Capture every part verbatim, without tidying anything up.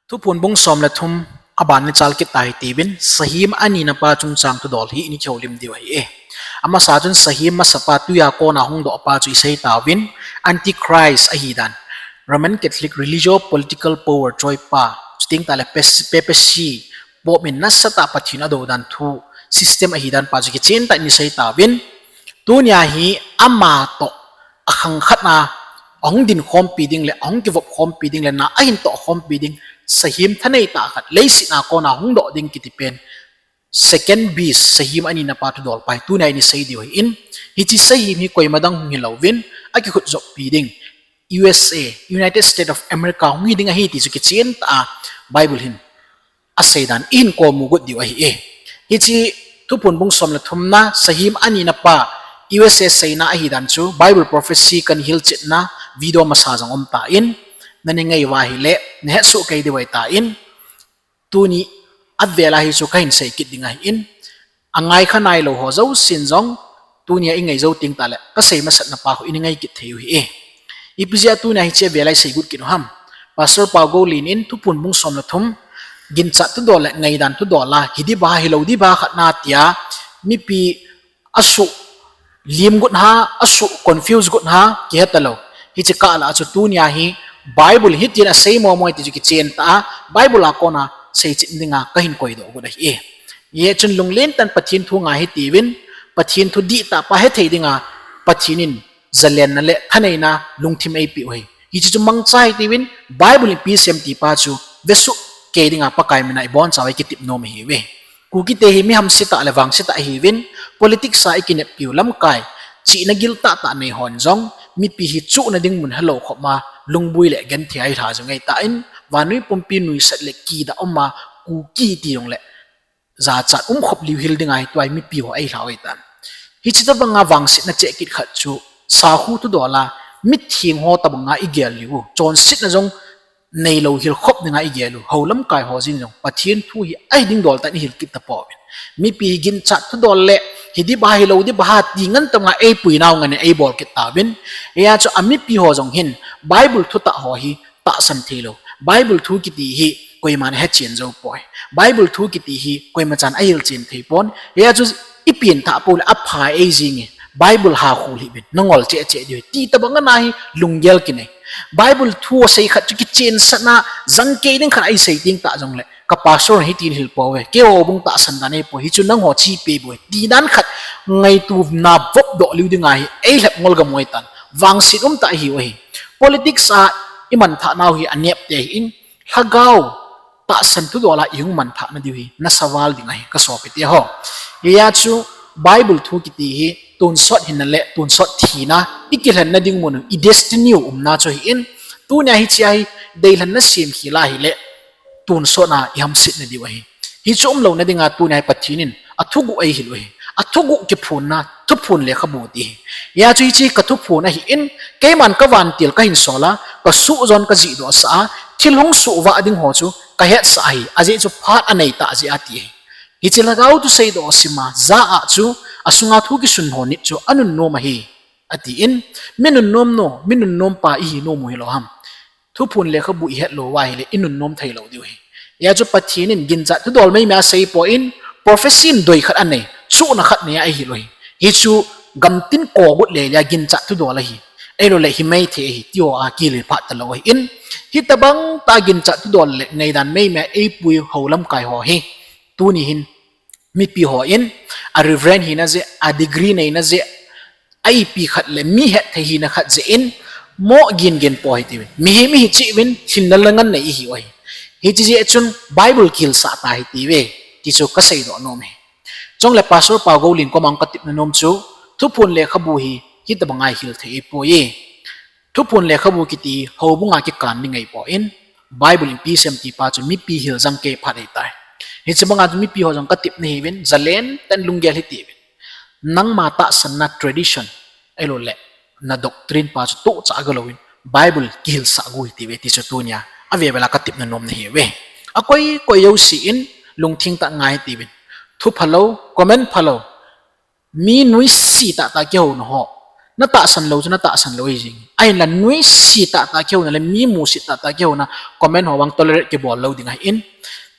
Thuphon bung som le thum, aban ni chal kit ta hitiuvin, sahem anina pa chungchang thudol hi ini kihoulim diu ahi e. Amasa chun sahem masapa tuiya kona hungdoh pa chu isei tauvin, Antichrist ahidan, Roman Catholic religio-political power choipa, chuteng tahle papacy, Pope in nasatah Pathen adou dan thu, system ahidan pa chu kichen tah in isei tauvin, tunia hi ama toh akhang khat na ahung din khompi ding le ahung kivop khompi ding le na ahin toh khompi ding sahem thanei tah khat leiset a kona hungdoh ding kiti pen second beast, sahem anina pa thudol pa hi tunia ini sei diu ahin, hiche sahem hi koima dang hung hilouvin, akikhut joppi ding U S A, United States of America hung hi ding ahi ti chu kichen tah a Bible hin aseidan ihin komu got diu ahi e. Hiche Thuphon bung som le thumna, sahem anina pa U S A seina ahidan chu Bible prophecy kana hilchetna video masa jong um tan, nani ngai uva ahile nahetsoh kei diu ahitan, tuni avela hichu kahin sei kit ding ahin, angaikha nailou ho jousen jong tunia ingai jou teng tahle kasei masatna pa khu ini ngai kit thei u ahi e. Ipi jeh a tunia hiche avela isei got kit u ham? Pastor Paugoulen in Thuphon bung som le thum, ginchat thudol le ngaidan thudol a, hi ding bang, hilou ding bang khat na tia mipi asuh lim got ha, asuh confuse got ha kihe talou. Hiche kah lah a chu tunia hi Bible hitin asei momo e ti chu kichen tah a Bible a kona seichen dinga kahin koidoh got ahi e. Hijeh chun lunglen tah in Pathen thu ngai hitiuvin, Pathen thu dihtah pa hethei dinga Pathen in zalenna le thaneina lungthim eipeh u ahi. Hiche chu mangcha hitiuvin, Bible in ipi asei em ti pa chu vesoh kei dinga Pakai mina ibonchauva ikitep nom ahiuve. Kukite hi mi hamse tah le vangse tah ahiuvin, politics a ikineppiu lamkai, chihna giltah tah nei hon jong mipi hi chuhna ding mun helou khop ma lungboi le genthei a ilha jong ahitan, vannoi pumpi nuisat le kidah um a Kuki ti jongle jachat um khop lhihel dinga hi tua hi mipi ho eilhau ahitan. Hiche tobanga vangsetna cheh kit khat chu sakhu thudol a mitheng ho tobanga igel lhih u, chonsetna jong neilou hil khop dinga igel u, hou lamkai ho jeng jong Pathen thu hi ahi ding dol tah in ihil kit tapouvin, mipi hi ginchat thudol le hi ding bang, hilou ding bang ti ngen tobanga eipui nau ngen in eibol kit tauvin. Hijeh a chu amipi ho jong hin Bible thutah ho hi tahsan theilou, Bible thu kiti hi koiman ahechen jou poi, Bible thu kiti hi koimachan ahilchen thei pon. Hijeh a chu ipen thah pou le apha eijinge, Bible ha khu lhih uvin, nangol cheh cheh diu ahi ti tobang ana hi lunggel kinei. Bible thu asei khat chu kichensahna jangkei ding khat a isei teng tah jongle, ka pastor in hitin ahil pouve, keiho bung tahsan dan ahipoi, hichu nangho chepi bou ahi ti dan khat ngaituna vopdoh lhih dinga hi eilhep ngol gam u ahitan. Vangset umtah ihiu ahi. Politics a imanthah nau hi anepte ahin, lhagao tahsan thudol a ihung manthah na diu hi nasaval ding ahi, kasopite ho. Hijeh a chu Bible thu kiti hi tonsot hinna le tonsot thina ikilhenna ding mun u, idestiny u umna chu ahin, tunia hichea hi deilhenna semkhel ahile tonsot a ihamsetna diu ahi. Hichu umlouna dinga tunia hi Pathen in athuguh eihil u ahi. Athuguh kiphonna Thuphon lekhabu ti hi. Hijeh a chu hiche kathuphon ahin, keiman kavantil kahin sol a, kasuhjon kajihdohsah a, thil hung sohvah ding ho chu kahetsah ahi, ajeh chu phat anei tah jeh a ti ahi. Hiche lhagao thuseidoh sima jah a chu, asunga thu kisun ho nit chu anunnom ahi, atin, mi nunnom nu, mi nunnom pa ihi nom u hilou ham? Thuphon lekhabu ihet lou uva ahile inunnom theilou diu ahi. Hijeh a chu Pathen in ginchat thudol meimei asei poi, prophecy in doi khat anei, chuhna khat nei a eihil u ahi. Hichu gamtin kogut lele a ginchat thudol ahi, ahiloule hi maithei ahi tiho a kihil phat talou ahin, hitobang tah a ginchat thudol le ngaidan meimei a eipui hou lamkai ho hi tuni hin mipi hon a reverend hina jeh, a degree neina jeh, a ipi khat le mi hetthei hina khat jeh in moh gingin po hitiuvin, mihem ihi cheh uvin, lhinna le nganna ihiu ahi. Hiche jeh chun Bible kihilsah ta hitiuve ti chu kaseidoh nom ahi. Chule Pastor Paugoulen koma katepna nom chu, Thuphon lekhabu hi hitobanga ihil thei ahipoi. Thuphon lekhabu kiti houbunga kikan ding ahipoi, Bible in ipi asei em ti pa chu mipi hil jangkei phat ahitai. Hiche banga chu mipi ho jong katepna ahiuvin, jalen tah in lunggel hitiuvin, nangma tahsanna tradition, ahiloule na doctrine pa chu tohchah galouvin Bible kihilsah got hitiuve ti chu tunia avevela katepna nom ahiuve. Akoi koi jouse in lungthim tah in ngai hitiuvin, thu phalou, comment phalou, mi nuisat tahtah kihouna ho, Natahsan lou chu natahsan lou ahi jing. Ahinla nuisat tahtah kihouna le mi musit tahtah kihouna comment ho vang tolerate kibol lou ding ahin.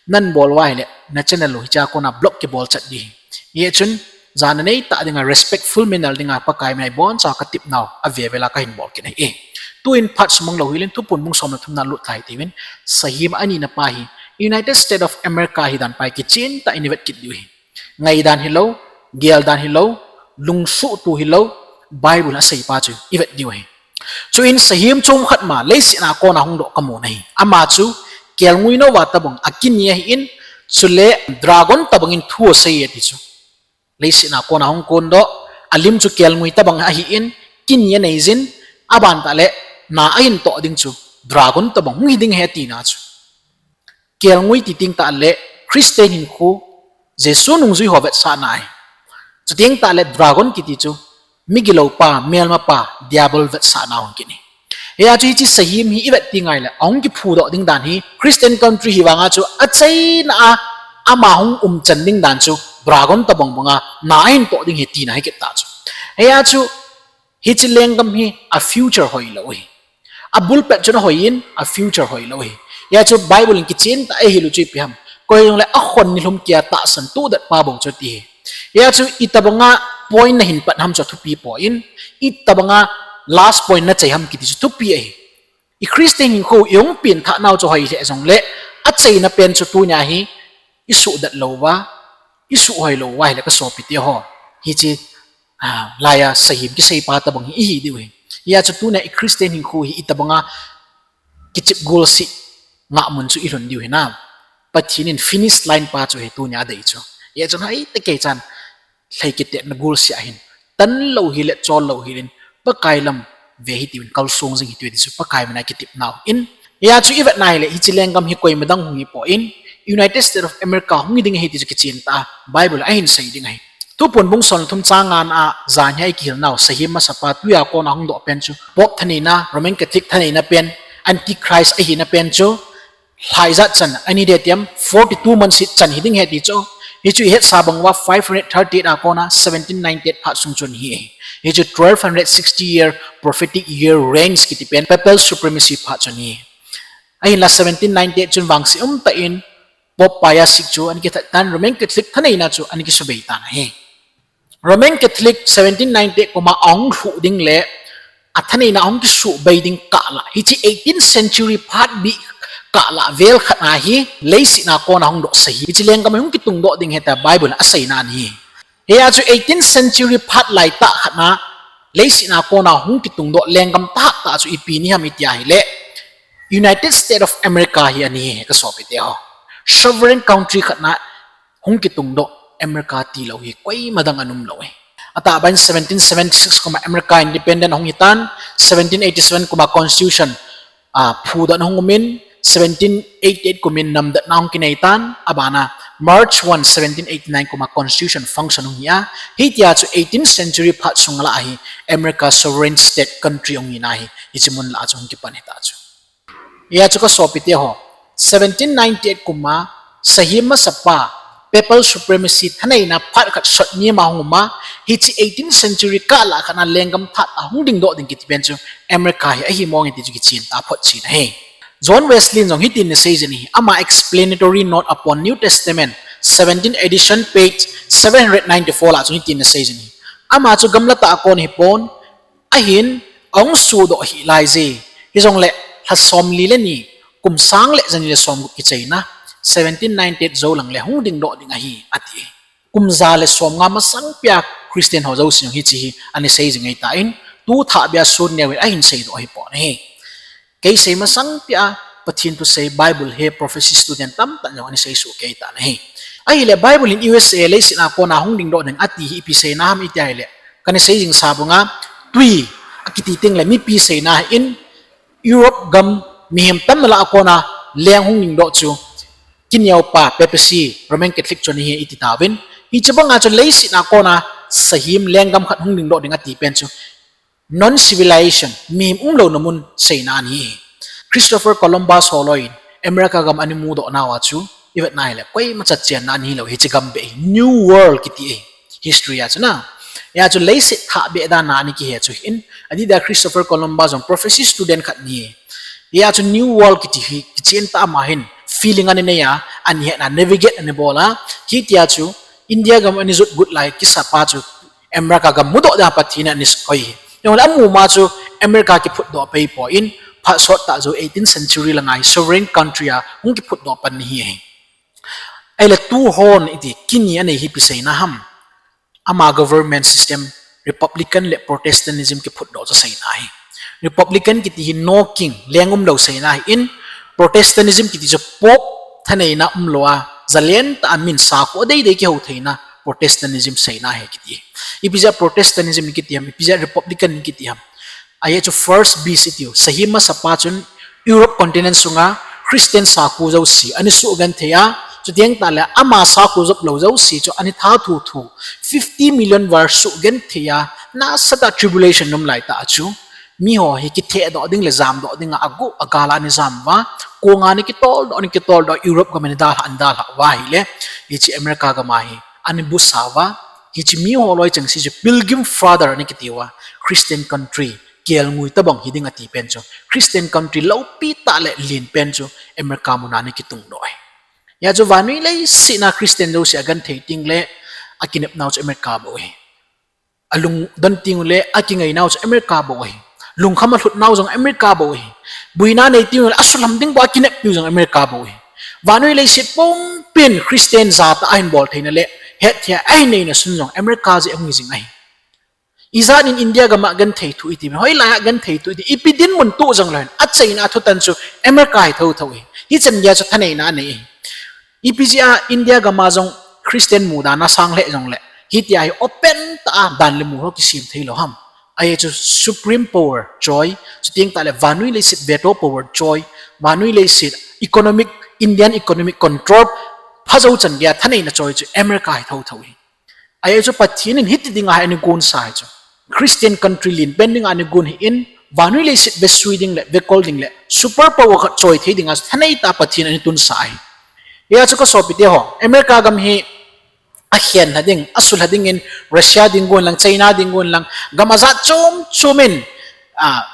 Nabol uva ahile, na channel u hichea kona block kibol chet ding ahi. Hijeh chun, jana neitah dinga respectful manner dinga Pakai mina ibonchauva katepnau, avela kahin bol kit ahi. Tuin phat sumang lou hilen Thuphon bung som le thumna lut lhai tiuvin, sahem anina pa hi United States of America hidan pa hi kichen tah in ivet kit diu ahi. Ngaidan hilou, geldan hilou, lungsuhtu hilou, Bible asei pa chu ivet diu ahi. Chuin sahem chom khat ma leiset a kona hungdoh kamun ahi. Ama chu kelngoi nou a tobang akini ahin, chule dragon tobang in thu asei e ti chu. Leiset a kona hung kondoh, alim chu kelngoi tobang ahin, kini anei jin, aban tah le na ahin toh ding chu dragon tobang hung hi ding ahi tina chu. Kelngoi ti teng tah le Christian hinkho, Jesu nungjui ho vetsahna ahi. Chuteng tah le dragon kiti chu migilou pa, melma pa, diabol vetsahna hung kini. Hia chu hiche sahem hi ivet teng ahile, ahung kiphudoh ding dan hi Christian country hi vanga chu achaina a ama hung umchan ding dan chu dragon tobang banga na ahin toh ding ahi tina hi kit ta chu. Hia chu hiche lenggam hi a future hoilou ahi. Abul pet chun ahoiyin, a future hoilou ahi. Hia chu Bible in kichen tah ahilou chu ipi ham. Koi jongle akhon nilhum kia tahsan tudet pa bou chu ti ahi. Hia chu itobanga point nahin pat ham chu thupi poi, itobanga last point nachai ham kiti chu thupi ahi. I Christian hinkho ihung pengthah nau chu hoi lheh jongle, achaina pen chu tunia hi isuhdet louva, isuhoi louva ahile kasopite ho, hiche laiya sahem kisei pa tobang hi ihi diu ahi. Hia chu tunia i Christian hinkho hi itobanga kichep golseh ngahmun chu ilhun diu hinam. Pathen in finish line pa chu ahi tunia adei chu. Hia chun hoitah kei chan lhai kitetna golseh ahin, tan lou hile chol lou hilin, Pakai lam ve hitiuvin kalsong jing hitiuve ti chu Pakai mina kitepnau ahin. Hia chu ivetna hile hiche lenggam hi koima dang hung hipoi, United States of America hung hi ding ahi ti chu kichen tah a Bible ahin sei ding ahi. Thuphon bung som le thum chang ngana a jan hi ikihilnau sahem masapa twia kona hungdoh pen chu Pope thaneina, Roman Catholic thaneina pen, Antichrist ahina pen chu lhaijat chan ani de tiam, forty-two months hi chan hi ding ahi ti chu. Hichu ihetsa banguva five hundred thirty-eight a kona seventeen ninety-eight phat sung chun ahi. Hichu twelve hundred sixty year prophetic year reigns kiti pen papal supremacy phat chun ahi. Ahinla seventeen ninety-eight chun vangse umtah in Pope Pius six chu ana kithat tan, Roman Catholic thaneina chu ana kisubei tan ahi. Roman Catholic seventeen ninety-eight kuma ahung lhuh ding le athaneina ahung kisuhbei ding kah lah, hiche eighteenth century phat bih kah lah vel khat a hi leiset a kona hungdoh sahem, hiche lenggam hi hung kitungdoh ding ahi tia Bible in aseina ahi. Hia chu eighteenth century phat laitah khat a leiset a kona hung kitungdoh lenggam tahtah chu ipi ahi ham itia ahile United States of America hi ahi kasopite ho. Sovereign country khat a hung kitungdoh America tilou hi koima dang ana umlou ahi. Atahbeh in seventeen seventy-six kuma America independent ahung hitan, seventeen eighty-seven kuma constitution phudoh ana hung umin, seventeen eighty-eight kumin namdetna ahung kinei tan, abana March one, seventeen eighty-nine kuma constitution function hung hi a, hitia chu eighteenth century phat sung lah ahi America sovereign state country hung hina hi hiche mun lah a chu hung kipan hita chu. Hia chu kasopite ho, seventeen ninety-eight kuma sahem masapa papal supremacy thaneina phat khat sot ni ma hung uma, hiche eighteenth century kah lah khat a lenggam tahtah hung dingdoh ding kiti pen chu America hi ahi mong e ti chu kichen tah a photchen ahi. John Wesley in jong hitin ana seijin ahi, ama Explanatory Note upon New Testament, seventeenth edition, page seven hundred ninety-four lah chun hitin ana seijin ahi. Ama chu gamla tah a kon ahipon, ahin ahung sudoh hih laije, hijongle lha somli le ni, kum sang le jani le somgup kichaina, seventeen ninety-eight jou lang le hung dingdoh ding ahi ati. Kum ja le somnga masangpia Christian ho jousen hiche hi ana seijing ahitan, tu thahbeh a sun neovin ahin seidoh ahipon ahi. Kei sei masangpia Pathen thusei Bible hi prophecy student tamtah in jong ana seisoh kei tan ahi. Ahile Bible in U S A leiset a kona hung dingdoh ding ati hi ipi seina ham itia ahile, kana seijingsa banga twi akiti tengle mipi seina ahin, Europe gam mihem tamna lah a kona leng hung dingdoh chu kineopa papacy Roman Catholic chu ahi iti tauvin, hiche banga chu leiset a kona sahem lenggam khat hung dingdoh ding ati pen chu non-civilization, mihem umlouna mun seina ahi. Christopher Columbus holoi in America gam ana mudoh nauva chu ivetna hile koima chatchenna ana hilou, hiche gam beh hi New World kiti ahi history a chun a. Hia chu leiset thah beh dan a ana kihe chu hin, adeh dia Christopher Columbus jong prophecy student khat ahi. Hia chu New World kiti hi, kichen tah ama hin, feeling ana nei a, ana hetna navigate ana bol a, hitia chu India gam ana jot got lai kisa pa chu America gam mudoh dia Pathen in ana koi hi. Jongle amu ma chu America kiphutdoh pai poi in, phat sot tah jou eighteenth century langa hi sovereign country a hung kiphutdoh pan ahi. Ahile tu hon iti kini anei hi ipi seina ham. Ama government system, Republican le Protestantism kiphutdoh chu seina ahi. Republican kiti hi no king, leng umlou seina ahin, Protestantism kiti chu Pope thaneina umlou a, zalen tah a min sakho deidei kihou theina Protestantism seina ahi kiti. Ipi jeh a Protestantism kiti ham, ipi jeh a Republican kiti ham. Ahi chu first beast itiu, sahi masapa chun Europe continent sunga Christian sakho jouse ana suhgenthei a, chuteng tahle ama sakho joplou jouse chu ana thathu thu, fifty million val suhgenthei a, nasatah tribulation um laitah a chu miho hi kithehdoh ding le jamdoh dinga agu agal a ana jam uva, konga ana kitoldoh, ana kitoldoh, Europe gam ana dalhah, ana dalhah uva ahile, hiche America gam a hi ana busa uva, hiche miho loi chengse chu Pilgrim Father ana kiti uva, Christian country kelngoi tobang hiding ati pen chu, Christian country loupi tah le len pen chu America muna ana kitungdoh ahi. Hia chu vannoi leiset a Christian jouse agenthei tengle akinepnau chu America bou ahi. Alungdon tengle akingeinau chu America bou ahi. Lungkham alhutnau jong America bou ahi. Boina nei tengle asuhlam ding bou akineppiu jong America bou ahi. Vannoi leiset pumpin Christian jatah ahin bol theina le hetthei a ahin neina sun jong America jeh ahung hi jing ahi. Ijat in India gam a genthei thu iti, hoilai a genthei thu iti, ipi dinmun toh jongleu hen, achaina a thutan chu America hi thouthou ahi. Hichan geiya chu thaneina anei ahi. Ipi jeh a India gam a jong Christian mudan asang lheh jongle, hitia hi open tah a dan le mol ho kisem theilou ham. Ahi chu supreme power choi, chuteng tahle vannoi leiset veto power choi, vannoi leiset economic, Indian economic control phajou chan geiya thaneina choi chu America hi thouthou ahi. Ahi chu Pathen in hiti dinga hi ana gonsa ahi chu, Christian country lenpen dinga ana gon ahin, vannoi leiset vesui ding le vekol ding le super power khat choi thei dinga chu thanei tah Pathen ana tunsa ahi. Hia chu kasopite ho, America gam hi akhen lha ding, asulha dingin Russia ding gon lang, China ding gon lang, gam ajat chom chom in,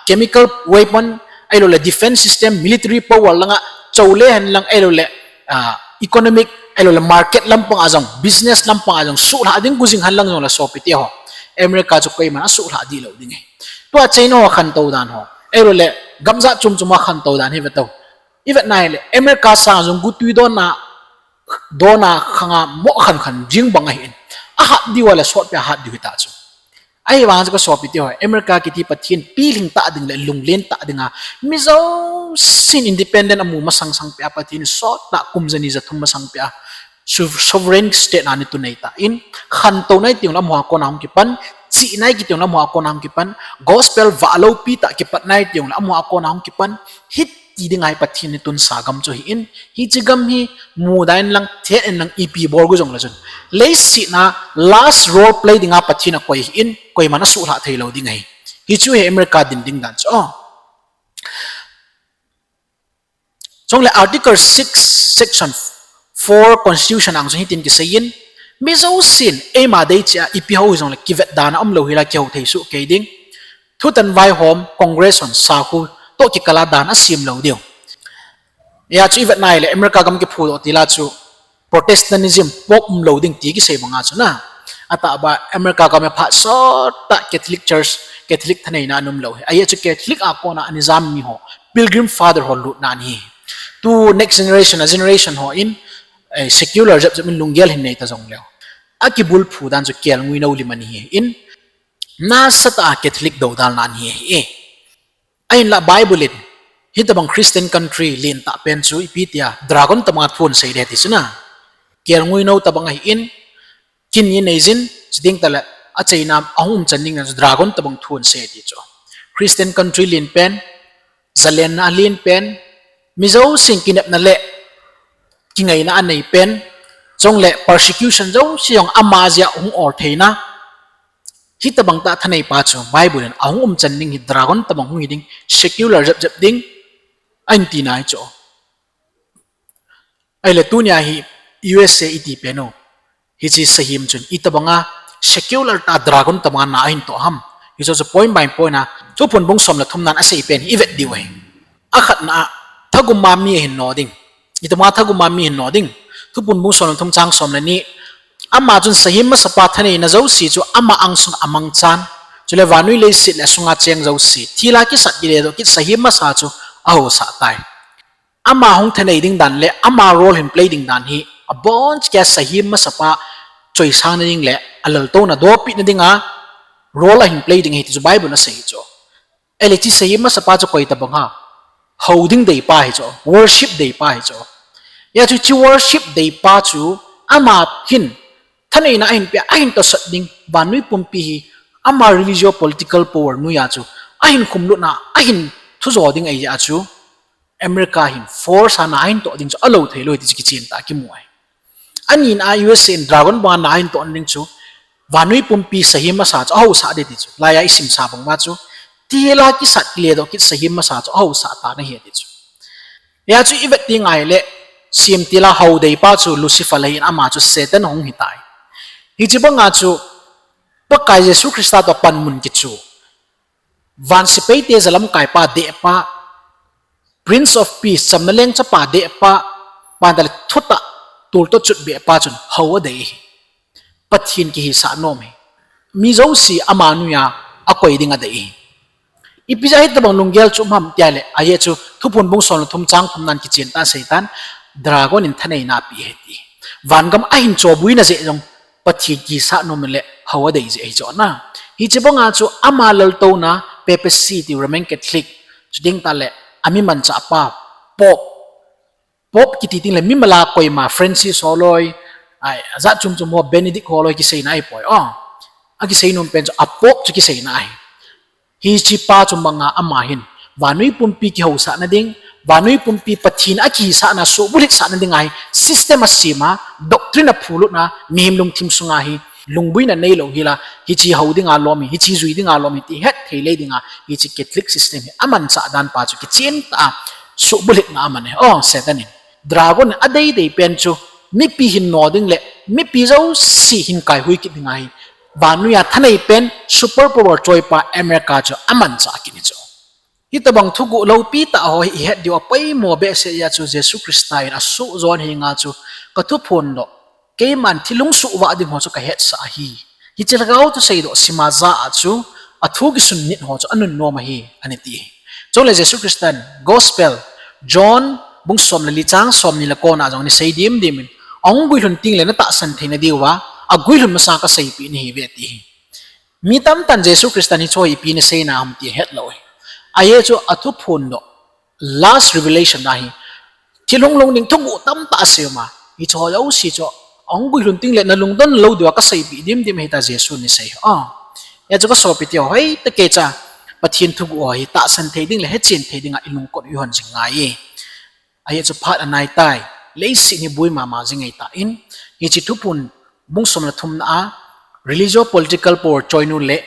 chemical weapon, ahiloule defence system, military power langa chole henlang, ahiloule economic, ahiloule market lampang a jong, business lampang a jong suhlhah ding gojing henlang jongle sopite ho, America chu koiman asuhlhah dihlou ding ahi. Tua China ho khantou dan ho, ahiloule gam jat chom chom a khantou dan hi vetou. Ivet nahile America sanga jong gotwi dona, dona khanga moh khan khan jing bang ahin, ahat diu a le sotpeh a hat diu hita chu. Ahivang chu kasopite ho, America kiti Pathen pilhing tah ding le lunglen tah dinga mi jousen independent amu masang sangpeh a, Pathen in sottah kum jani jathum masangpeh a sovereign state na ana tun ahitan, khantou nai tiule amaho a kona hung kipan, chih nai kiti jongle amaho a kona hung kipan, gospel vah loupi tah kipat nai tiule amaho a kona hung kipan, hiti dinga hi Pathen in tunsa gam chu ahin, hiche gam hi mudan lang, thet inlang, ipi bol gu jongle chun, leiset a last role play dinga Pathen akoi ahin, koiman asuhlhah theilou ding ahi. Hichu hi America din ding dan chu. Chule Article six, Section four Constitution a jong hitin kiseiyin, mi jousen eima deicheh a ipi hou hijongle kivetdana umlou hila kihou thei soh kei ding. Thutan vaihom Congress hon sakhu toh kikal a dan asem lou diu. Hia chu ivet nahile America gam kiphudoh tila chu Protestantism, Pope umlou ding ti kisei banga chu na. Atahbeh America gam a phat sottah Catholic Church, Catholic thaneina ana umlou ahi. Ajeh chu Catholic a kona ana jam miho, Pilgrim Father ho lutna ahi. Tu next generation a generation ho in, secular jep jep in lunggel hin nei ta jongleu, akibulphu dan chu kelngoi nou lim ana hi in, nasatah a Catholic doudalna ana hi ahi. Ahinla Bible in hitobang Christian country lentah pen chu ipi tia dragon tobanga thu asei de ti chu na. Kelngoi nou tobang ahin, kin in neijin, chuteng tahle achaina ahung umchan ding dan chu dragon tobang thu asei ti chu. Christian country lenpen, jalenna alenpen, mi jousen kinepna le kingaina aneipen, chule persecution jouse jong ama jeh a hung ol theina, hitobang tah thaneipa chu Bible in ahung umchan ding hi dragon tobang hung hi ding, secular jep jep ding, ahin tina ahi chu. Ahile tunia hi U S A iti pen u, hiche sahem chun itobanga secular tah dragon tobang a na ahin toh ham. Hichu chu point by point a Thuphon bung som le thum nan asei pen hi ivet diu ahi. Akhatna a, thagum a mi ahin no ding. Itobang a thagum a mi ahin no ding. Thuphon bung som le thum chang som le ni. Ama chun sahem masapa thaneina jouse chu ama angsunga amangchan, chule vannoi leiset le asunga cheng jouse, thil a kisat kiledoh kit sahem masa chu ahaosah tai. Ama hung thanei ding dan le ama role hin play ding dan hi abonchan sahem masapa choisangna ding le alaltouna dohpehna dinga role ahin play ding ahi ti chu Bible in asei chu. Ahile hiche sahem masapa chu koi tobang ham? Hou ding deipa hi chu, worship deipa hi chu. Hijeh chun hiche worship deipa chu ama hin thaneina ahin peh, ahin tosot ding, vannoi pumpi hi ama religio-political power noiya chu ahin khumlutna, ahin thujo ding ahijeh a chu America hin force a na ahin toh ding chu alou theilou ti chu kichen tah a kimu ahi. Anina a U S A in dragon banga na ahin toh ding chu vannoi pumpi sahem masa chu ahaosah ding ti chu, laiya isimsa bang uva chu, thil a kisat kiledoh kit sahem masa chu ahaosah tan ahi ti chu. Hijeh chun ivet ding ahile, semtil a hou deipa chu Lucifer ahin, ama chu Satan ahung hitai. Hiche banga chu Pakai Jesu Christa toh panmun kichu, van sepaite jalamkaipa dehpa, Prince of Peace, chamna lengchapa dehpa, aban tale thutah tol toh chutbehpa chun hou adei ahi. Pathen kihisah nom ahi. Mi jouse ama noiya akoi ding adei ahi. Ipi jeh a hitobang lunggel chu um ham tia le, ajeh chu Thuphon bung som le thum chang thum nan kichen tah a asei tan, dragon in thaneina apeh ahi ti. Vangam ahin chobuina jeh jong Pathen kihisah nom in le hou adei jeh ahi chu na. Hiche banga chu ama laltouna, papacy ti Roman Catholic, chuteng tale ami manchahpa Pope, Pope kiti tengle mimal a koima Francis holoi, ai, ajat chom chom ho, Benedict holoi kiseina ahipoi. O, akisei nom pen chu a Pope chu kiseina ahi. Hichepa chu manga ama hin vannoi pumpi kihaosahna ding, vannoi pumpi Pathen a kihisahna suhbulhitsahna dinga hi system asem a, doctrine aphulutna, mihem lungthim sunga hi lungboina neilou hila, hiche hou dinga lom hi, hiche jui dinga lom hi ti hetthei lei dinga hiche Catholic system hi amanchah dan pa chu kichen tah a suhbulhitna aman ahi. O, Satan in, dragon in adeidei pen chu mipi hin no ding le mipi jouse hin kaihui kit ding ahi. Vannoiya thanei pen super power choipa America chu amanchah kit ahi chu. Hitobang thuguh loupi tah ho hi ihet diu apoimo behseh jeh a chu Jesu Christa in asuhjon henga chu kathuphondoh, keiman thil hung suhvah ding ho chu kahetsah ahi. Hiche lhagao thuseidoh sima jah a chu athu kisun nit ho chu anunnom ahi, anati. Chule Jesu Christa in Gospel John bung som le li chang somni le kona jong ana sei dimdim in, ahung guilhun tengle natahsan theina diuva aguilhun masanga kaseipeh nahiuve ati. Mi tamtah in Jesu Christa in hiche ho ipi ana seina ham ti ahetlou ahi. Ajeh chu athuphondoh, last revelation ahi. Thil hung lhung ding thuguh tamtah asei uma, hiche ho jouse chu ahung guilhun tengle nalungdon lou diuva kaseipeh dimdim ahitai Jesun ana sei. Hijeh chun kasopi teho, hoitah keicha Pathen thuguh ho hi tahsan thei ding le hechen thei dinga ilungkot u ihon jing ngai e. Ajeh chu phat anaitai, leiset hi boi mama jing ahitan, hiche Thuphon bung som le thumna a religio-political power choinu le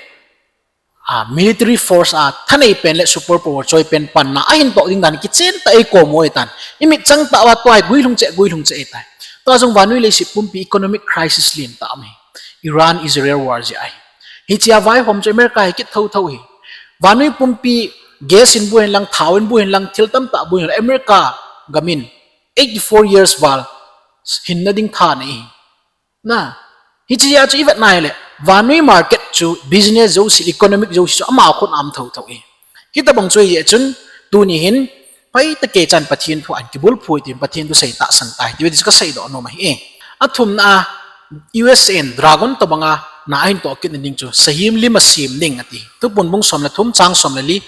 military force a thanei pen le super power choi pen panna ahin toh ding dan kichen tah a eikom u ahitan. Imitchang tah uva tua hi guilhung cheh, guilhung cheh ahitai. Tua jong vannoi leiset pumpi economic crisis lentah um ahi. Iran Israel war jeh ahi. Hichea vaihom chu America hi kit thouthou ahi. Vannoi pumpi gas in boi henlang, thao in boi henlang, thil tamtah boi henlang, America gam in eighty four years val hinna ding tha anei ahi. Hichea chu ivet nahile, vannoi market chu, business jouse, economic jouse chu ama khut a um thouthou ahi. Hitobang chu ahijeh chun tuni hin hoitah keicha in Pathen thu ahin kibulphu hitin, Pathen thu sei tahsan tai ti chu kaseidoh nom ahi. Athumna a, U S A in dragon tobanga na ahin toh kitna ding chu sahem lim asem ding ati. Thuphon bung som le thum chang som le li.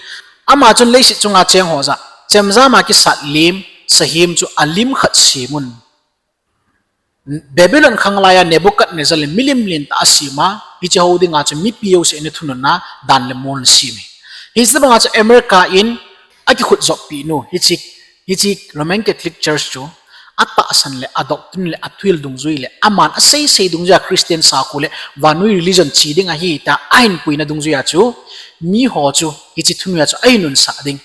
Ama chun leiset chunga cheng ho jah, chemjam a kisat lim, sahem chu alim khat semun. Babylon khanglai a Nebuchadnezzar in milim lentah asem a, hiche ho dinga chu mipi jouse ana thununna dan le mol asem ahi. Hiche banga chu America in akikhut joppeh nu, hiche, hiche Roman Catholic Church chu atahsan le adoctrine le athuhil dungjui le aman aseisei dungjuia Christian sakho le vannoi religion che ding ahi tia ahin puina dungjuia chu miho chu hiche thunoiya chu ahin nunsah ding.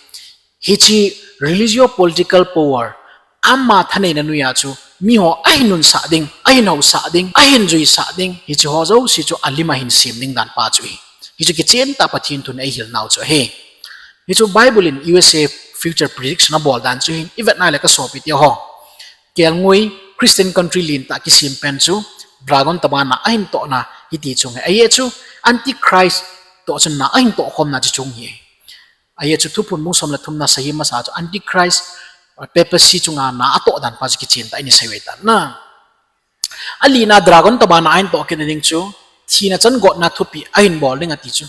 Hiche religio-political power ama thaneina noiya chu miho ahin nunsah ding, ahin housah ding, ahin juisah ding, hiche ho jouse chu alim a hin sem ding dan pa chu ahi. Hichu kichen tah Pathen thun eihil nau chu ahi. Hichu Bible in U S A future prediction abol dan chu hin, ivet nale kasopi teho, kelngoi Christian country lentah kisem pen chu dragon tabana ahin tohna hiti chung ahi. Ajeh chu Antichrist toh chun na ahin tohkhomna chu chung ahi. Ajeh chu Thuphon bung som le thumna sahem masa chu Antichrist, papacy chunga na atoh dan pa chu kichen tah in isei uve tan na. Alina dragon tabana ahin toh kitna ding chu thina chan gotna thupeh ahin bol ding ati chu.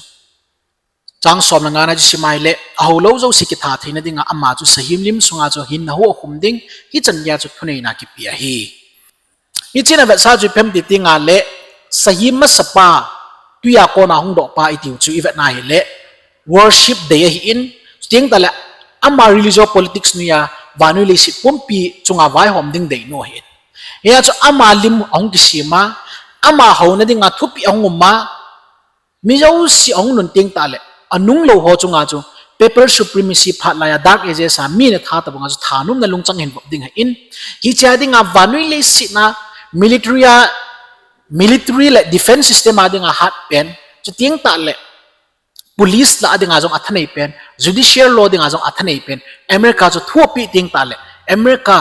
Chang som le ngana chu simai le, ahoulou jouse kitha theina dinga ama chu sahem lim sunga chu hinna hu akhum ding, hichan geiya chu thuneina kipe ahi. Hichea vetsah chu ipi ham ti tengle, sahem masapa twiya kona hungdoh pa itiu chu ivet na hile worship dei ahin, chuteng tahle ama religious politics noiya vannoi leiset pumpi chunga vaihom ding deinu ahin. Hia chu ama lim ahung kisem a, ama houna dinga thupeh ahung um a, mi jouse ahung nun teng tahle, anunglou ho chunga chu papal supremacy phat laiya Dark Ages a mi ana tha tobanga chu thanomna lungchang ahin vop ding ahin, hichea dinga vannoi leiset a military a, military le defense system a dinga hatpen, chuteng tahle police lah a dinga jong athanei pen, judicial law dinga jong athanei pen, America chu thu apeh teng tahle, America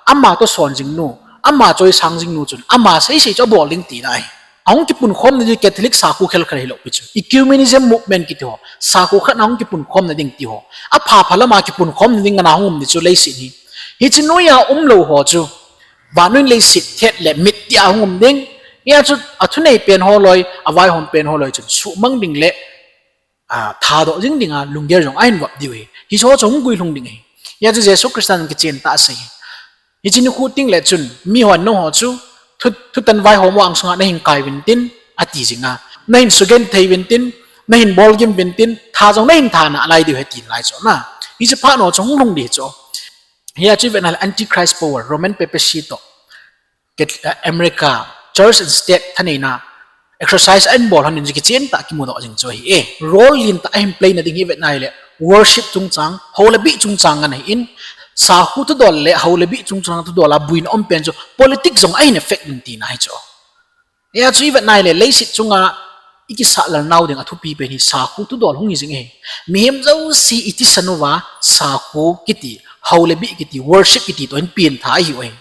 ama toh son jingnu, ama choisang jingnu chun ama seisei chu abol ding tina ahi. Ahung kipunkhomna ding Catholic sakho khelkhel hilou pi chu, ecumenism movement kiti ho, sakho khat a hung kipunkhomna ding ti ho, apha pha lama kipunkhomna ding ana hung um ding chu leiset hi. Hiche noiya umlou ho chu vannoi leiset thet le mit tia hung um ding. Hia chu athunei pen ho loi, avaihom pen ho loi chun suhmang ding le thadoh jing dinga lunggel jong ahin vop diu ahi. Hiche ho chu hung guilhung ding ahi. Hia chu Jesu Christan kichen tah asei hi. Hiche nikho tengle chun mihon nangho chu thutan vaihom u angsunga nahin kai uvin tin, ati jinga, nahin sugenthei uvin tin, nahin bolgim uvin tin, tha jong nahin tha nalai diu ahi tin lai chu na. Hiche phat ho chu hung lhung ding chu. Hia chu ivet nale Antichrist power, Roman papacy toh America, church and state thaneina exercise ahin bol hon in chu kichen tah kimudoh jing chu ahi e. Role lentah ahin play na ding hi ivet nale worship chungchang, hou le bih chungchang ana hin, sakho thudol le hou le bih chungchang thudol a boina um pen chu politics jong ahin affect ding tina ahi chu. Hia chu ivet nale leiset chunga ikisah lal nau ding athupi pen hi sakho thudol hung hi jing ahi. Mihem jouse itisan uva sakho kiti, hou le bih kiti, worship kiti toh hin pentha ahiu ahi.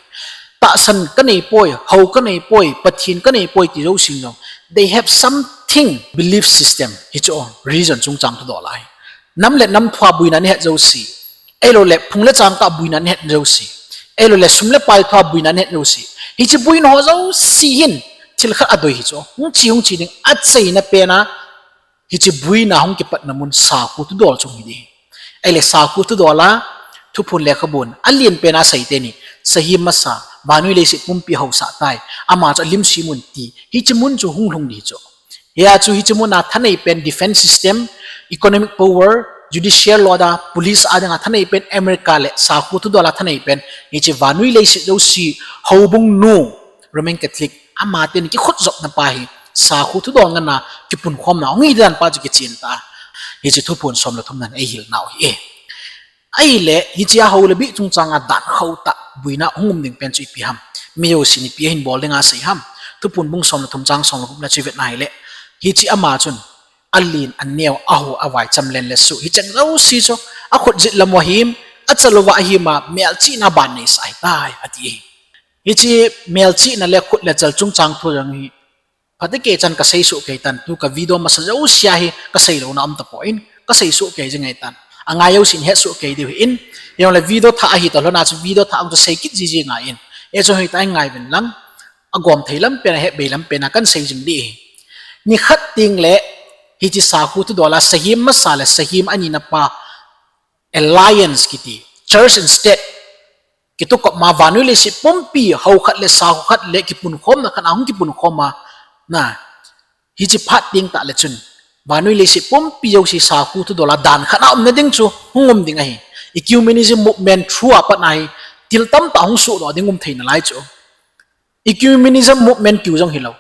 Tahsan kanei poi, hou kanei poi, Pathen kanei poi ti jouse jong, they have something, belief system hichu, religion chungchang thudol ahi. Nam le nam thua boina nahet jouse, ahiloule phung le changkah boina nahet jouse, ahiloule sum le pai thua boina nahet jouse, hiche boina ho jouse hin thil khat adei hi chu, hung che hung che ding acheina pena, hiche boina hung kipatna mun sakho thudol chung hi ding. Ahile sakho thudol a Thuphon lekhabun alen pena asei teni, sahem masa, vannoi leiset pumpi housah tai, ama chu alim sem un ti, hiche mun chu hung lhung ding chu. Hia chu hiche muna thanei pen defense system, economic power, judicial law a, police a dinga thanei pen America le sakho thudol a thanei pen hiche vannoi leiset jouse, houbung nu, Roman Catholic, amaten kikhutjopna pa hi sakho thudol ngana kipunkhomna hung hi dan pa chu kichen tah. Hiche Thuphon som le thumnan eihil nau hi e. Ahile hichea hou le bih chungchanga dan khauh tah boina hung um ding pen chu ipi ham, mi jousen ipi ahin bol dinga asei ham? Thuphon bung som le thum chang som le gupna chu ivet nahile, hiche ama chun alen aneo, aho, avai, chamlen le suh, hicheng jouse chu akhut jet lam uva ahim, achal uva ahim a, melchihna ban neisah ahitai ati. Hiche melchihna le khut le chal chungchang thu jong hi phatecha chan kasei soh kei tan, tu ka video masa jousea hi kasei louna um tapon, kasei soh kei jing ahitan. Angai jousen het soh kei diu ahin, hijongle video thah ahi talhona chu video thah a chu sei kit jiji ngai in. Hiche chu hitia ngai uvin lang, agom thei lam pen, ahet bei lam pen a kan sei jing ding ahi. Nikhat tengle hiche sakho thudol a sahem masa le sahem anina pa, alliance kiti, church and state kitukopma, vannoi leiset pumpi hou khat le sakho khat le kipunkhomna khat a hung kipunkhom a, na, hiche phat teng tahle chun vannoi leiset pumpi jouse sakho thudol a dan khat a umna ding chu hung um ding ahi. Ecumenism movement through a pat ahi, thil tamtah hung sohdoh ding um thei nalai chu. Ecumenism movement kiu jong hilou,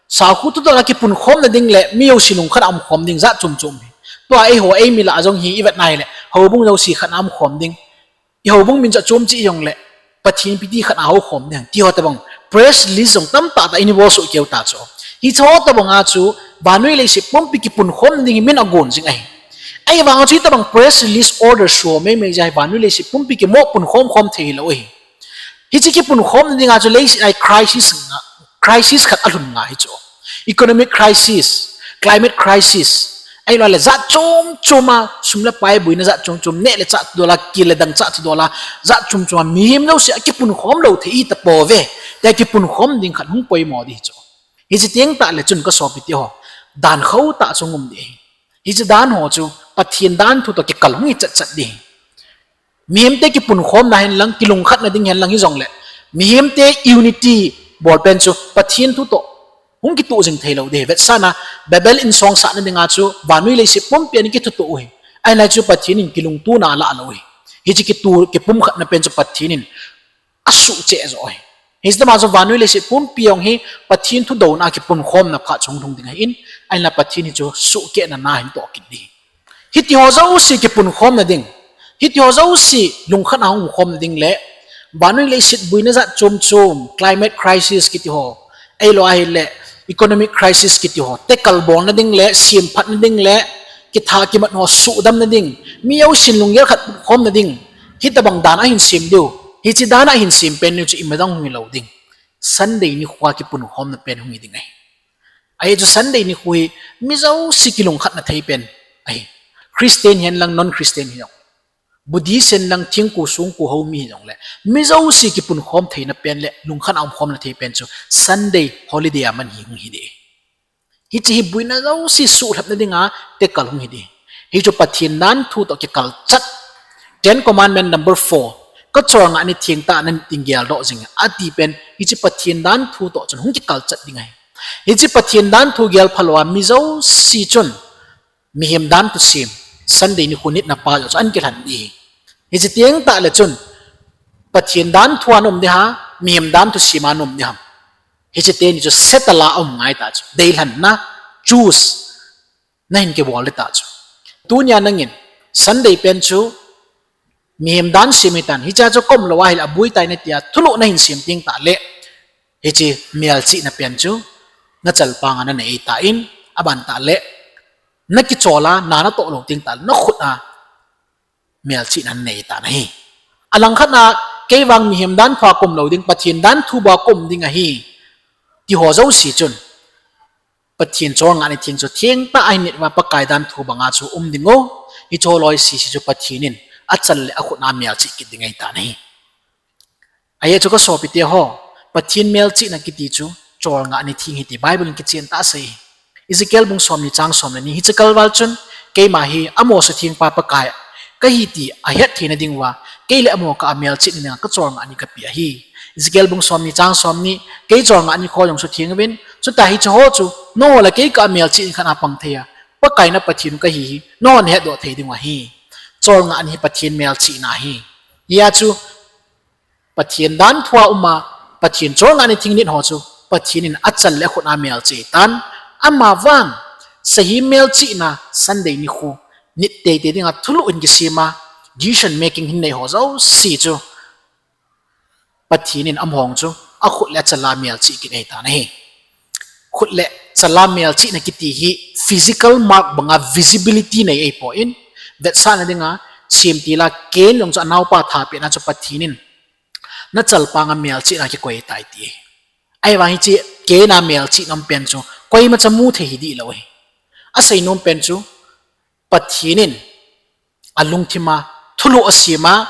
sakho thudol a kipunkhomna ding le mi jouse nung khat a umkhom ding jat chom chom hi. Tua eiho eimi lah a jong hi ivet nahile, houbung jouse khat a umkhom ding, ihoubung min chu achom cheh jongle, Pathen piti khat a houkhom ding, ti ho tabang press release jong tamtah tah in ibol soh keu ta chu. Hiche ho tabang a chu, vannoi leiset pumpi kipunkhom ding hi min agon jing ahi. Ahivang a chu hitabang press release order suh meimei jeh a hi vannoi leiset pumpi kimoh punkhom khom thei hilou ahi. Hiche kipunkhom ding a chu leiset a hi crisis, crisis khat alhun ngai hi chu. Economic crisis, climate crisis, ahilou le jat chom chom a, sum le pai boina jat chom chom, neh le chah thudol a, kile dangchah thudol a, jat chom chom a, mihem jouse akipunkhom lou thei hita pouve, tia kipunkhom ding khat hung poimo ding hi chu. Hiche teng tah le chun kasopite ho, dan khou tah chu hung um ding ahi. Hiche dan ho chu, Pathen danthu toh kikal hung hi chat chat ding ahi. Mihemte kipunkhomna hen lang, kilungkhatna ding hen lang hijongle, mihemte unity bol pen chu Pathen thu toh hung kitoh jing theilou ding ahi. Vetsahna, Babel in songsahna dinga chu vannoi leiset pumpi a ana kithutoh u ahi. Ahinla chu Pathen in kilungtona alah lou ahi. Hiche kitoh, kipumkhatna pen chu Pathen in asuhcheh joh ahi. Hiche tama chu vannoi leiset pumpi jong hi Pathen thudouna a kipunkhomna phat chu hung lhung ding ahin, ahinla Pathen hi chu suhkehna na hin toh kit ding ahi. Hiti ho jouse kipunkhomna ding, hiti ho jouse lungkhat a hung umkhomna ding le, vannoi leiset boina jat chom chom, climate crisis kiti ho, ahilou ahile economic crisis kiti ho tekal bolna ding le, semphatna ding le, kitha kimat ho suhdamna ding, mi jousen lunggel khat khomna ding, hitabang dan ahin sem diu, hiche dan ahin sem pen u chu imadang hung hilou ding, Sunday nikho a kipunkhomna pen hung hi ding ahi. Ajeh chu Sunday nikho hi mi jouse kilungkhatna thei pen ahi. Christian hen lang, non-Christian hijong, Buddhist hen lang, thingku songku hou mi hijongle, mi jouse kipunkhom theina pen le lungkhat a umkhomna thei pen chu Sunday holiday a man hi hung hi ding ahi. Hiche hi boina jouse suhlhapna dinga tekal hung hi ding ahi. Hichu Pathen danthu toh kikal chat, Ten Commandment number four, kacholngah ni thengtah a nanit ding geldoh jing ati pen, hiche Pathen danthu toh chun hung kikal chat ding ahi. Hiche Pathen danthu gel phalou a mi jouse chun mihem danthu sem, Sunday nikho nitna pa joh chu ana kilhen ding ahi. Hiche teng tah le chun, Pathen danthu a na um ding ham, mihem danthu sem a na um ding ham? Hiche teni chu settle a aum ngai tah chu, deilhenna, choose nahin kibol ding tah chu. Tunia nangin Sunday pen chu mihem dan sem hitan, hichea chu kaum lou ahile aboi tai natia thulhuh nahin sem teng tah le, hiche melchihna pen chu nachalpanga nanei tan, aban tah le nakichol a na natoh lou teng tah le nakhut a melchihna nanei tan ahi. Alangkhat a, kei vang mihem danthu a kaum lou ding, Pathen danthu bou a kaum ding ahi, ti ho jouse chun, Pathen cholngah ni theng chu thengtah a hin nit uva Pakai danthu banga chu um ding u, hiche ho jouse chu Pathen in achal le akhut a melchih kit ding ahitan ahi. Ajeh chu kasopite ho, Pathen melchihna kiti chu cholngah ni theng ahi ti Bible in kichen tah asei. Ezekiel bung somni chang somleni, hiche kalval chun, keima hi amaho sathengpa Pakai kahi ti ahet theina diuva, kei le amaho kah a melchihna dinga kacholngah ni kapeh ahi. Ezekiel bung somni chang somni, kei cholngah nikho jong sutheng uvin, chuti hiche ho chu nangho le kei kah a melchih ni khat a pang thei a, Pakai na Pathen u kahi hi nangho nahetdoh thei diu ahi. Cholngah ni hi Pathen melchihna ahi. Hia chu Pathen danthu a um a, Pathen cholngah ni theng nit ho chu Pathen in achal le akhut a melchih tan, amavang sahem melchihna Sunday nikho nit teitei dinga thulhuh hin kisem a, decision making hin nei ho jouse chu Pathen in amaho chu akhut le achal a melchih kit ahitan ahi. Khut le chal a melchihna kiti hi physical mark banga visibility nei ahipoi, vetsahna dinga, semtil a Cain jong chu anaopa thapehna chu Pathen in nachalpanga melchihna kikoi tai ti ahi. Ahivang hiche Cain a melchihna um pen chu koimacha mu thei hi dihlou ahi. Aseinom pen chu Pathen in alungthim a thulhuh asem a,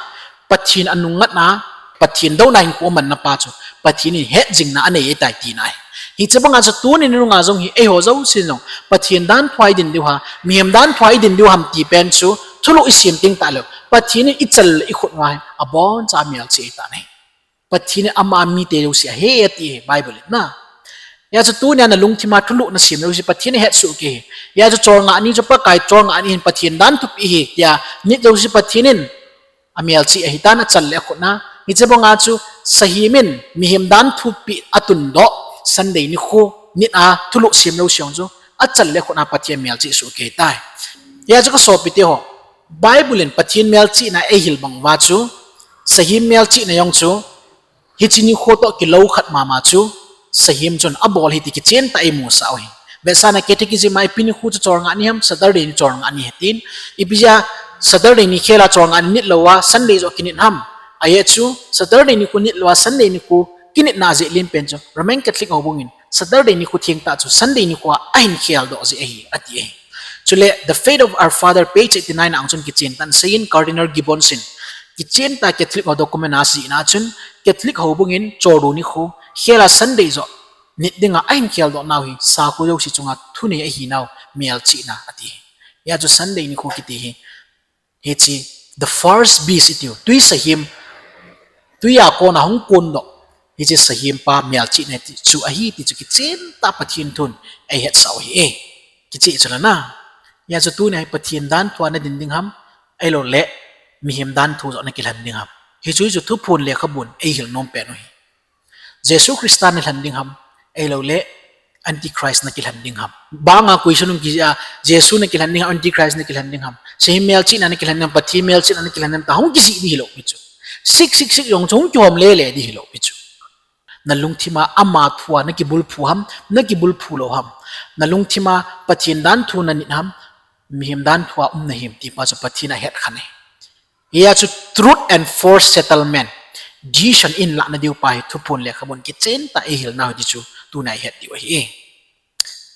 Pathen anungngatna, Pathen douna hinkho amanna pa chu Pathen in hetjingna anei ahitai tina ahi. Hiche banga chu tuni nunga jong hi eiho jousen jong Pathen danthu a idin diu ham, mihem danthu a idin diu ham ti pen chu thulhuh isem teng tahleu, Pathen in ichal le ikhut uva hi aboncha melchih ahitan ahi. Pathen in ama mite jouse ahe ati ahi Bible in na. Hia chu tunia nalungthim a thulhuh nasem jouse Pathen in ahet soh kei ahi. Hia chu cholngah ni chu Pakai cholngah ni hin Pathen dan thupeh ahi tia nit jouse Pathen in amelchih ahitan achal le akhut na. Hiche banga chu sahem in mihem dan thupeh atundoh Sunday nikho nit a thulhuh sem jouse jong chu achal le akhut na Pathen melchih soh kei ahitai. Hia chu kasopite ho, Bible in Pathen melchihna eihil bang uva chu, sahem melchihna jong chu Hiche nikho toh kilou khat mama chu sahem chun abol ahi ti kichen tah a imusah u ahi. Vetsahna Catechism a ipi nikho chu cholngah ni ham, Saturday ni cholngah ni ahi tin. Ipi jeh a Saturday ni khel a cholngah ni nit lou a Sunday joh kinit ham? Ajeh chu Saturday nikho nit lou a Sunday nikho kinitna jeh len pen chu Roman Catholic houbung in Saturday nikho thengtah chu Sunday nikho a ahin kheldoh jeh ahi, ati ahi. Chule The Faith of Our Father, page eighty-nine a chun kichen tah in aseiyin, Cardinal Gibbons in kichen tah a Catholic ho document a asei na chun, Catholic houbung in Chordu nikho khel a Sunday joh nit dinga ahin kheldoh nau hi sakhu jouse chunga thunei ahi nau melchihna ati ahi. Hia chu Sunday nikho kiti hi, hiche the first beast itiu, twi sahem, twi a kona hung kondoh, hiche sahem pa melchihna ti chu ahi ti chu kichen tah a Pathen thun eihetsah u ahi e. Kicheh chu la na. Hia chu tunia hi Pathen danthu a nadin ding ham, ahilouleh mihem danthu joh nakilhen ding ham? Hichu chu Thuphon lekhabun eihil nom pen u ahi. Jesu Christa nalhen ding ham, ahilouleh Antichrist nakilhen ding ham? Banga question hung kijih a, Jesu nakilhen ding ham, Antichrist nakilhen ding ham? Sahem melchihna nakilhen ding ham, Pathen melchihna nakilhen ding ham tia hung kisei di hilou pi chu. Six six six jong chu hung kihom lele di hilou pi chu. Nalungthim a ama thu a nakibulphu ham, nakibulphu lou ham? Nalungthim a Pathen danthu nanit ham, mihem danthu a um nahim ti pa chu Pathen ahet khan ahi. Hia chu truth and force settlement, decision in lahna diu pa hi Thuphon lekhabun kichen tah a eihil nau hi ti chu tunia ihet diu ahi e.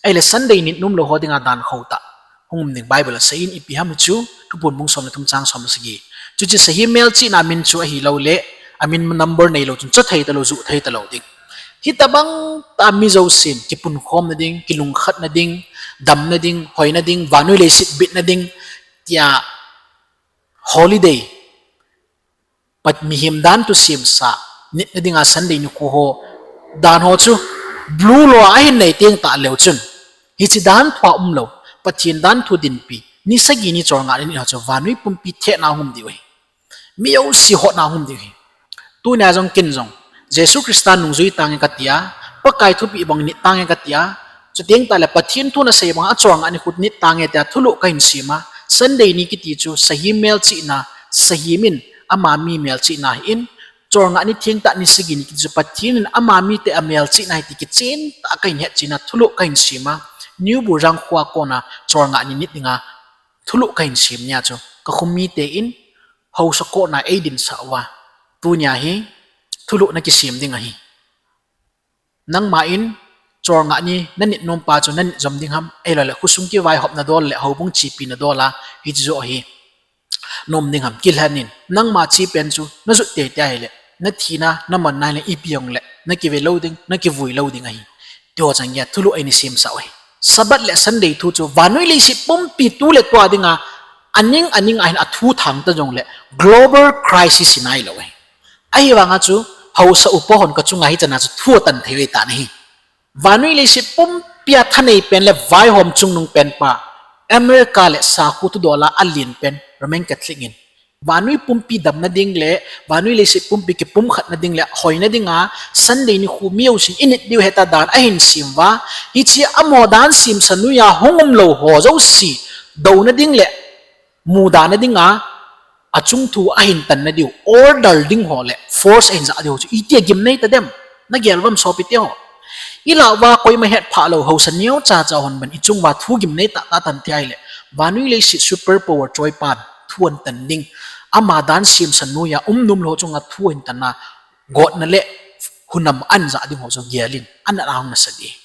Ahile Sunday nit nom lou ho dinga dan khou tah hung um ding, Bible aseiyin, ipi ham chu Thuphon bung som le thum chang som le sagi. Chuche sahem melchihna min chu ahilouleh amin number neilou chun choh thei talou, juh thei talou ding. Hitobang tah a mi jousen kipunkhomna ding, kilungkhatna ding, damna ding, hoina ding, vannoi leiset bitna ding tia holiday, Pat mihem danthu semsa, nitna dinga Sunday nikho ho, dan ho chu blue law a ahin nei teng tah leu chun, hiche danthu a umlou, Pathen danthu dinpi ni sagi ni cholngah ni nit ho chu vannoi pumpi thehna hung um diu ahi. Mi jouse hotna hung um diu ahi. Tunia jong ken jong Jesu Christa nungjui tange katia, Pakai thupeh bang nit tange katia, chuteng tahle Pathen thu nasei banga cholngah nikho nit tange tia thulhuh kahin sem a, Sunday ni kiti chu sahem melchihna, sahem in ama mi melchihna ahin, cholngah ni thengtah ni sagi ni kiti chu Pathen in ama mite amelchihna ahi ti kichen tah a kahin hetchen a thulhuh kahin sem a, New Burjang khoa kona cholngah ni nit dinga thulhuh kahin sem nia chu kakhom mite in haosa kona eidinsah uva, tunia hi thulhuh nakisem ding ahi. Nangma in cholngah ni nanit nompa chu nanit jom ding ham, ahiloule khosung kivaihopna dol le houbung chepi nadol a hiche joh hi nom ding ham? Kilhen in, nangma che pen chu najut teitei ahile, nathina, namanna hile ipi jongle nakive lou ding, nakivui lou ding ahi, tiho chan geiya thulhuh eina semsah u ahi. Sabbath le Sunday thu chu vannoi leiset pumpi tu le tua dinga aning aning a hin athu thang ta jongle global crisis hi nailou ahi. Ahivanga chu haosa upa hon kachunga hichana chu thu atan thei u ahitan ahi. Vannoi leiset pumpia thanei pen le vaihom chungnung penpa, America le sakhu thudol a alen pen Roman Catholic in vannoi pumpi damna ding le vannoi leiset pumpi kipumkhatna ding le hoina dinga Sunday nikho mi jousen init diu ahi tia dan ahin sem uva, hiche amaho dan semsa noiya hung umlou ho jouse douna ding le mudana dinga achung thu ahin tanna diu order ding ho le force ahin jah diu ho chu itia gimnei tadem? Nagel uvam sopite ho? Ilah uva koima hetphah lou haosa neocha cha hon ban ichung uva thu gimnei tahtah atan thei ahile, vannoi leiset super power choipan thu ahin tan ding, ama dan semsa noiya um nomlou ho chunga thu ahin tanna gotna le hunam ahin jah ding ho chu gel in, anat a hung nasa ding.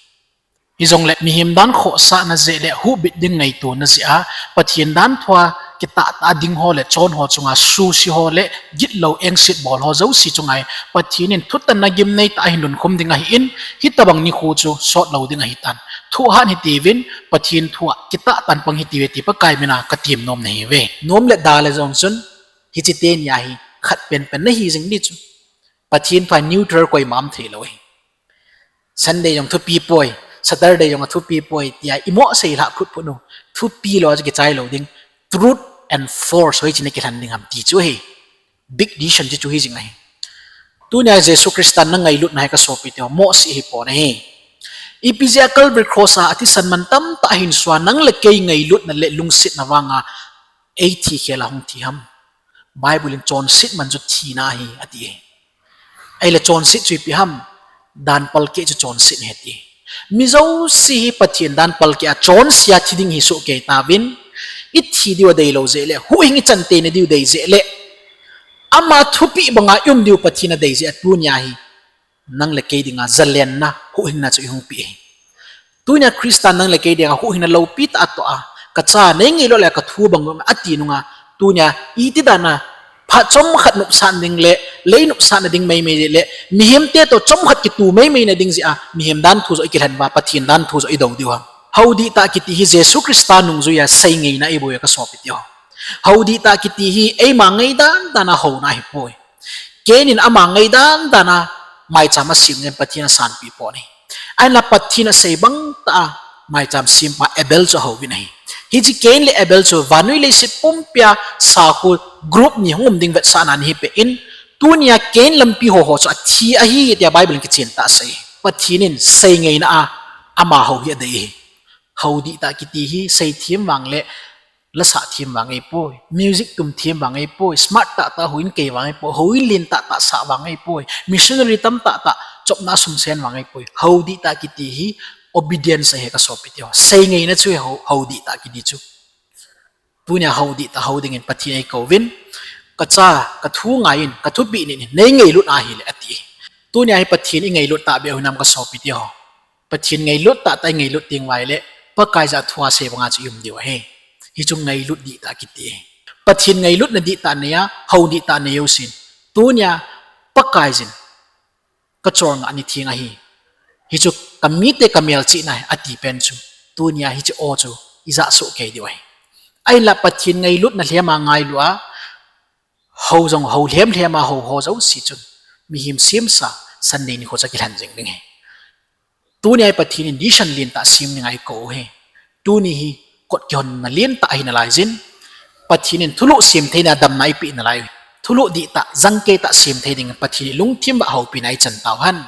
Hijongle mihem dan khohsahna jeh le huhbit ding ngaitona jeh a Pathen dan thua kitahtah ding ho le chon ho chunga suse ho le gitlou engset bol ho jouse chunga hi Pathen in thutanna gimnei tah ahin lunkhum ding ahin, hitobang nikho chu sotlou ding ahitan. Thohhat hitiuvin, Pathen thua kitahtan pang hitiuve ti Pakai mina katem nom nahiuve. Nom le da le jong chun hiche tenia hi khat penpen nahi jing ding chu. Pathen thua neutral koima um theilou ahi. Sunday jong thupi poi, Saturday jong athupi poi tia imoh seilhah phutphut u. Thupi lou a chu kichai lou ding. Truth and force hoiche nakilhen ding ham ti chu ahi. Big decision chu chu hijing ahi. Tunia Jesu Christa nangailutna hi kasopite ho, mohseh hipon ahi. Ipi jeh a Calvary Cross a athisan man tamtah ahin sua, nang le kei ngailutna le lungsetna vanga eithi khel a hung thi ham? Bible in chonset man chu thina ahi ati ahi. Ahile chonset chu ipi ham? Dan palkeh chu chonset ahi ti. Mi jouse hi Pathen dan palkeh a chonse a thi ding hi sohkei tauvin, ithi diu adeilou jeh le, huhhing ichan teina diu dei jeh le, ama thupeh banga i um diu Pathen adei jeh a tunia hi nang le kei dinga jalenna, huhhingna chu eihung peh ahi. Tunia Christa nang le kei dinga huhhingna loupi tah atoh a, kacha, neingailut le kathu bang um ati nunga, tunia iti dana phat chomkhat nopsah ding le lei nopsahna ding meimei le mihemte toh chomkhat kitu meimei na ding jeh a mihem danthu joh ikilhen uva Pathen danthu joh idou diu ham? Hou dihtah kiti hi Jesu Christa nungjui a seingaina ahi bouve kasopi teho. Hou dihtah kiti hi eima ngaidan dan a houna ahipoi. Cain in ama ngaidan dan a maicham asem jeh in Pathen asanpeh pon ahi. Ahinla Pathen asei bang tah a maicham sempa Abel chu ahouvin ahi. Hiche Cain le Abel chu vannoi leiset pumpia sakhu group ni hung um ding vetsahna ni hipeh in, tunia Cain lampi ho ho chu athi ahi tia Bible in kichen tah asei. Pathen in seingaina a ama hou hi adei ahi. Hou dihtah kiti hi seithem vang le lasah them vang ahipoi, music tum them vang ahipoi, smart tahtah houin kei vang ahipoi, houin len tahtah sah vang ahipoi, missionary tam tahtah chopna sum sen vang ahipoi. Hou dihtah kiti hi obedience ahi kasopi teho. Seingaina chu hou, hou dihtah kiti chu. Tunia hou dihtah hou dingin Pathen eikouvin, kacha, kathu ngai in, kathupeh in, neingailut ahile ati. Tunia hi Pathen ingailut tahbeh u hinam kasopi teho? Pathen ngailut tahtah ingailut teng uva ahile, Pakai jeh a thu asei banga chu i um diu ahi. Hichu ngailut dihtah kiti ahi. Pathen ngailutna dihtah nei a, hou dihtah nei jousen, tunia Pakaiyin kacholngah ni theng ahi, hichu kamite kamelchihna ahi ati pen chu, tunia hiche aw chu ijah sohkei diu ahi. Ahinla Pathen ngailutna lhema ngailu a, hou jong hou lhem lhem a hou ho jouse chun, mihem semsa Sunday nikho chu akilhen jing ding ahi. Tunia hi Pathen in decision lentah sem dinga eikou u ahi. Tuni hi kot kihonna lentah ahi nalaiyin, Pathen in thulhuh sem theina damna eipeh nalai u ahi. Thulhuh dihtah, jangkei tah sem thei dingin Pathen in lungthim uva houpina eichan tauhen.